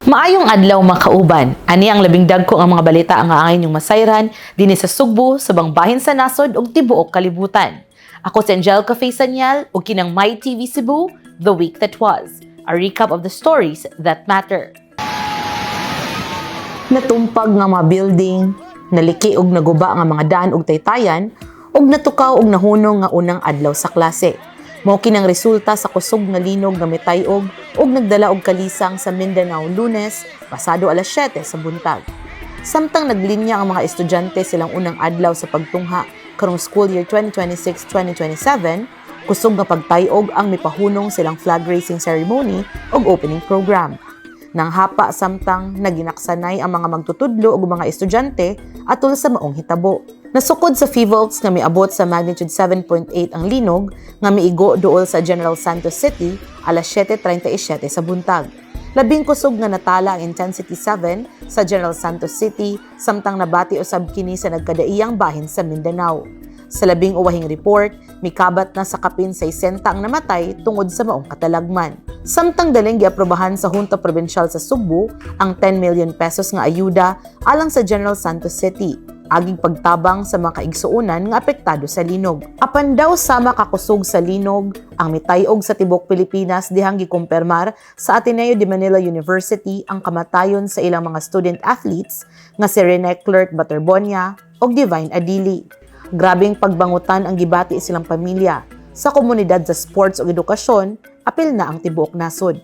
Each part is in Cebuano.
Maayong adlaw, mga kauban. Ani ang labing dagko nga mga balita ang angay inyong masayran dinhi sa Sugbo, sa bahin sa nasod ug tibuok kalibutan. Ako si Angelica Faye Sanyal ug kinang My TV Cebu, The Week That Was. A recap of the stories that matter. Natumpag nga mga building, naliki og naguba nga mga daan ug taytayan, ug natukaw og nahunong nga unang adlaw sa klase. Mao kinang resulta sa kusog nga linog nga mitay-og ug nagdala og kalisang sa Mindanao Lunes, pasado alas 7 sa buntag. Samtang naglinya ang mga estudyante silang unang adlaw sa pagtungha karong school year 2026-2027, kusog nga pagtay-og ang mipahunong silang flag raising ceremony ug opening program. Nang hapa samtang naginaksanay ang mga magtutudlo ug mga estudyante atol sa maong hitabo. Nasukod sa PHIVOLCS nga miabot sa magnitude 7.8 ang linog nga miigo duol sa General Santos City alas 7:37 sa buntag. Labing kusog nga natala ang intensity 7 sa General Santos City samtang nabati usab kini sa nagkadaiyang bahin sa Mindanao. Sa labing uwahing report, mikabat na sa kapin 60 ang namatay tungod sa maong katalagman. Samtang daling giaprobahan sa Junta Provincial sa Sugbo ang 10 million pesos nga ayuda alang sa General Santos City aging pagtabang sa mga kaigsuonan nga apektado sa linog. Apan daw sama kakusog sa linog ang mitayog sa tibok Pilipinas dihang gikumpirmar sa Ateneo de Manila University ang kamatayon sa ilang mga student athletes nga si Rene Clerc Baterbonia ug Divine Adili. Grabing pagbangutan ang gibati silang pamilya sa komunidad sa sports ug edukasyon, apil na ang tibuok nasod.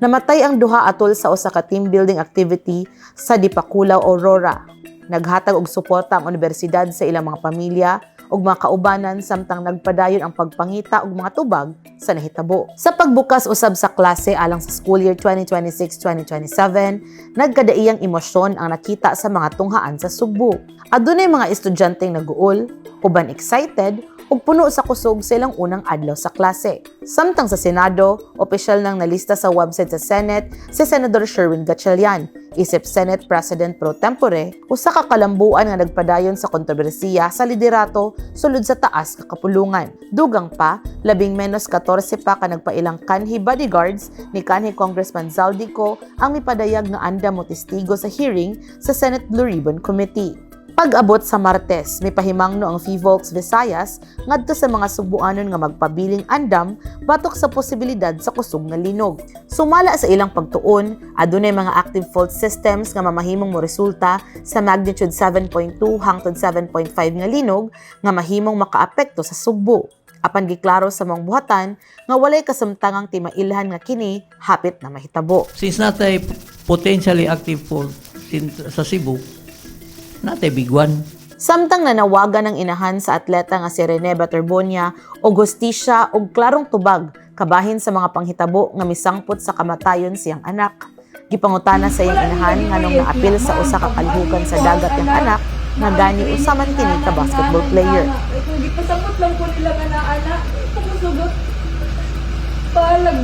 Namatay ang duha atol sa usa ka team building activity sa Dipaculao, Aurora. Naghatag og suporta ang unibersidad sa ilang mga pamilya ug mga kaubanan samtang nagpadayon ang pagpangita og mga tubag sa nahitabo. Sa pagbukas usab sa klase alang sa school year 2026-2027, nagkadaiyang emosyon ang nakita sa mga tunghaan sa Sugbo. Adunay mga estudyanteng naguol, uban excited ug puno sa kusog sa ilang unang adlaw sa klase. Samtang sa Senado, opisyal nang nalista sa website sa Senate si Senador Sherwin Gatchalian, isip Senate President pro tempore, usa ka kalambuan nga nagpadayon sa kontrobersiya sa liderato sulod sa taas nga kapulungan. Dugang pa, labing menos 14 pa ka nagpailang kanhi bodyguards ni kanhi Congressman Zaldy Co ang mipadayag nga andam mo testigo sa hearing sa Senate Blue Ribbon Committee. Pag-abot sa Martes, may pahimangno ang PHIVOLCS Visayas ngadto sa mga Sugbuanon nga magpabiling andam batok sa posibilidad sa kusog nga linog. Sumala sa ilang pagtuon, adunay mga active fault systems nga mamahimong moresulta sa magnitude 7.2 hangtod 7.5 nga linog nga mahimong makaapekto sa Sugbo. Apan giklaro sa mga buhatan nga walay kasamtangang timailhan nga kini hapit na mahitabo. Since natay potentially active fault sa Cebu, natay big one. Samtang nanawagan ng inahan sa atleta nga si Rene Baterbonia og hustisya og klarong tubag kabahin sa mga panghitabo nga misangpot sa kamatayon siyang anak. Gipangutana sa iyang inahan nganong naapil sa usa ka kalihukan sa dagat yang anak nga gani usa man kini ka basketball player. Ay, kung gipasamot lang ko nila nga naa na, kumusugot. Palag,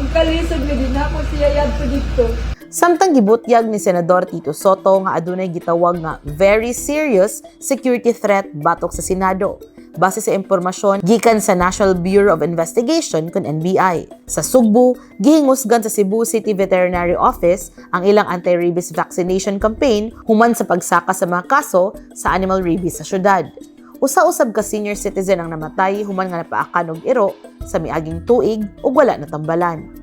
magkalisod nga din ako siya yadto dito. Samtang gibutyag ni Senador Tito Sotto nga adunay gitawag nga very serious security threat batok sa Senado base sa impormasyon gikan sa National Bureau of Investigation kon NBI. Sa Sugbo, gihingusgan sa Cebu City Veterinary Office ang ilang anti-rabies vaccination campaign human sa pagsaka sa mga kaso sa animal rabies sa syudad. Usa-usab ka senior citizen ang namatay human nga napaakan og iro sa miaging tuig ug wala natambalan.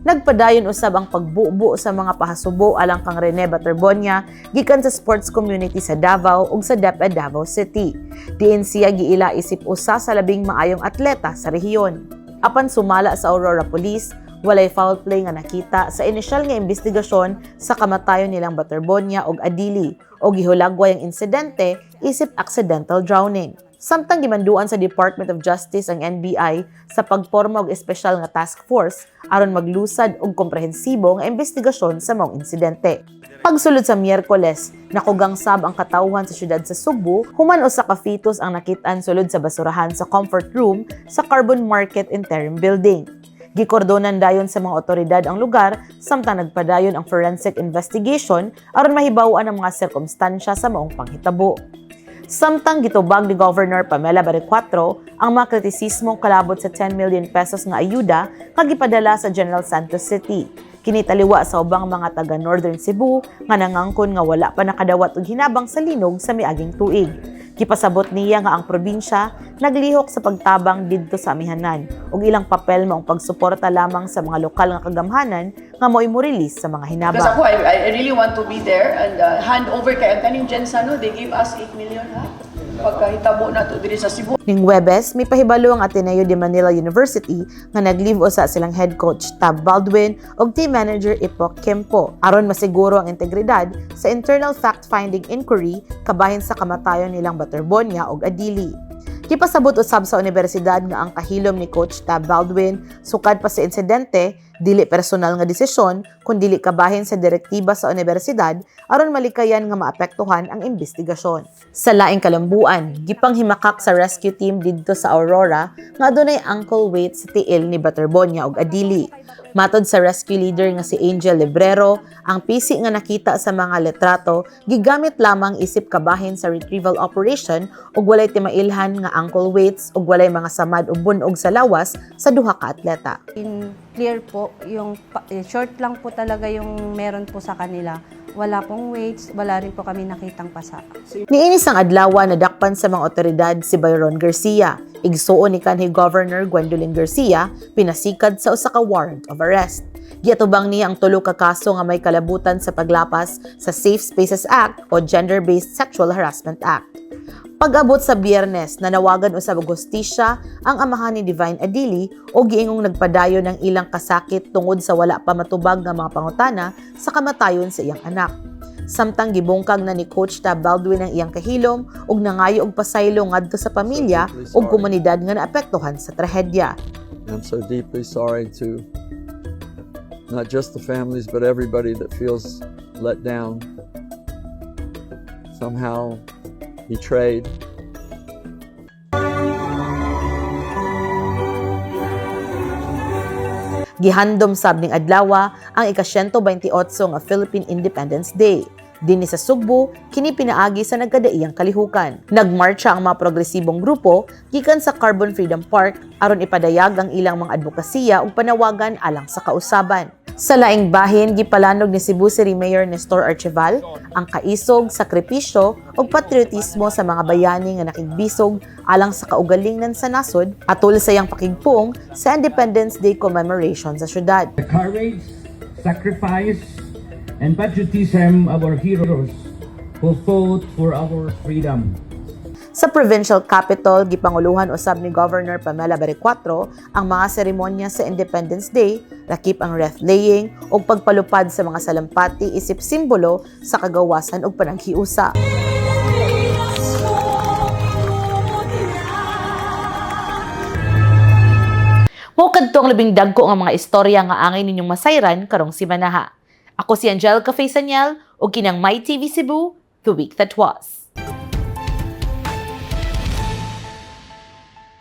Nagpadayon usab ang pagbubo sa mga pahasubo alang kang Rene Baterbonia gikan sa sports community sa Davao ug sa DepEd Davao City. Diin siya giila isip usa sa labing maayong atleta sa rehiyon. Apan sumala sa Aurora Police, walay foul play nga nakita sa inisyal nga investigasyon sa kamatayon nilang Baterbonia ug Adili o gihulagway ang insidente isip accidental drowning. Samtang gimanduan sa Department of Justice ang NBI sa pagporma og espesyal nga task force aron maglusad og komprehensibo nga investigasyon sa maong insidente. Pagsulod sa Miyerkules, nakugang sab ang katawhan sa syudad sa Sugbo human usa ka fetus ang nakit-an sulod sa basurahan sa comfort room sa Carbon Market Interim Building. Gikordonan dayon sa mga otoridad ang lugar samtang nagpadayon ang forensic investigation aron mahibaw-an ang mga sirkumstansya sa maong panghitabo. Samtang gitubag ni Governor Pamela Baricuatro ang mga kritisismo kalabot sa 10 million pesos nga ayuda nga gipadala sa General Santos City. Kini taliwa sa ubang mga taga Northern Cebu nga nangangkon nga wala pa nakadawat og hinabang sa linog sa miaging tuig. Gipasabot niya nga ang probinsya naglihok sa pagtabang didto sa amihanan ug ilang papel maong pagsuporta lamang sa mga lokal nga kagamhanan nga mo'y mo-release sa mga hinabang. Because ako, I really want to be there and hand over kay ang kaning GenSan, they gave us 8 million, ha? Pagkahitabo na to diri sa Cebu. Ning Webes, may pahibalo ang Ateneo de Manila University nga nag-leave usa silang head coach Tab Baldwin ug team manager Ipok Kempo aron masiguro ang integridad sa internal fact-finding inquiry kabahin sa kamatayon nilang Baterbonia ug Adili. Gipasabot usab sa unibersidad nga ang kahilom ni Coach Tab Baldwin sukad pa sa insidente dili personal nga desisyon kun dili kabahin sa direktiba sa unibersidad aron malikayan nga maapektuhan ang imbestigasyon. Sa laing kalambuan, gipanghimakak sa rescue team didto sa Aurora nga adunay ankle weight sa tiil ni Baterbonia ug Adili. Matod sa rescue leader nga si Angel Librero, ang pisi nga nakita sa mga litrato gigamit lamang isip kabahin sa retrieval operation ug walay timailhan nga ankle weights ug walay mga samad o bunog sa lawas sa duha ka atleta. In clear po, yung short lang po talaga yung meron po sa kanila. Wala pong weights, wala rin po kami nakitang pasa. Niini sang adlaw, nadakpan sa mga otoridad si Byron Garcia. Igsuon ni kanhi Governor Gwendolyn Garcia, pinasikad sa usa ka warrant of arrest. Giatubang niya ang tulo ka kaso nga may kalabutan sa paglapas sa Safe Spaces Act o Gender-Based Sexual Harassment Act. Pag-abot sa Biyernes, nanawagan usab og hustisya ang amahan ni Divine Adili o giingong nagpadayon ng ilang kasakit tungod sa wala pa matubag nga mga pangutana sa kamatayon sa iyang anak. Samtang gibungkag na ni Coach Tab Baldwin ang iyang kahilom ug nangayo og pasaylo ngadto sa pamilya ug komunidad nga naapektuhan sa trahedya. I'm so deeply sorry to not just the families, but everybody that feels let down, somehow betrayed. Gihandom sab ning adlawa ang ika-128 nga Philippine Independence Day. Dinhi sa Sugbo, kini pinaagi sa nagkadaiyang kalihukan. Nagmarcha ang mga progresibong grupo gikan sa Carbon Freedom Park aron ipadayag ang ilang mga advokasya ug panawagan alang sa kausaban. Sa laing bahin, gipalanog ni Cebu City Mayor Nestor Archival ang kaisog, sakripisyo ug patriotismo sa mga bayani nga nakigbisog alang sa kaugalingnan sa nasod atol sa iyang pakigpong sa Independence Day commemoration sa syudad. The courage, sacrifice, and patriotism of our heroes who fought for our freedom. Sa provincial capital, gipanguluhan usab ni Governor Pamela Baricuatro ang mga seremonya sa Independence Day, lakip ang wreath laying ug pagpalupad sa mga salampati isip simbolo sa kagawasan ug panaghiusa. Mao kadto ang labing dagko nga mga istorya nga angay ninyong masayran karong simanaha. Ako si Angelica Faisaniel ug kinang My TV Cebu, the week that was.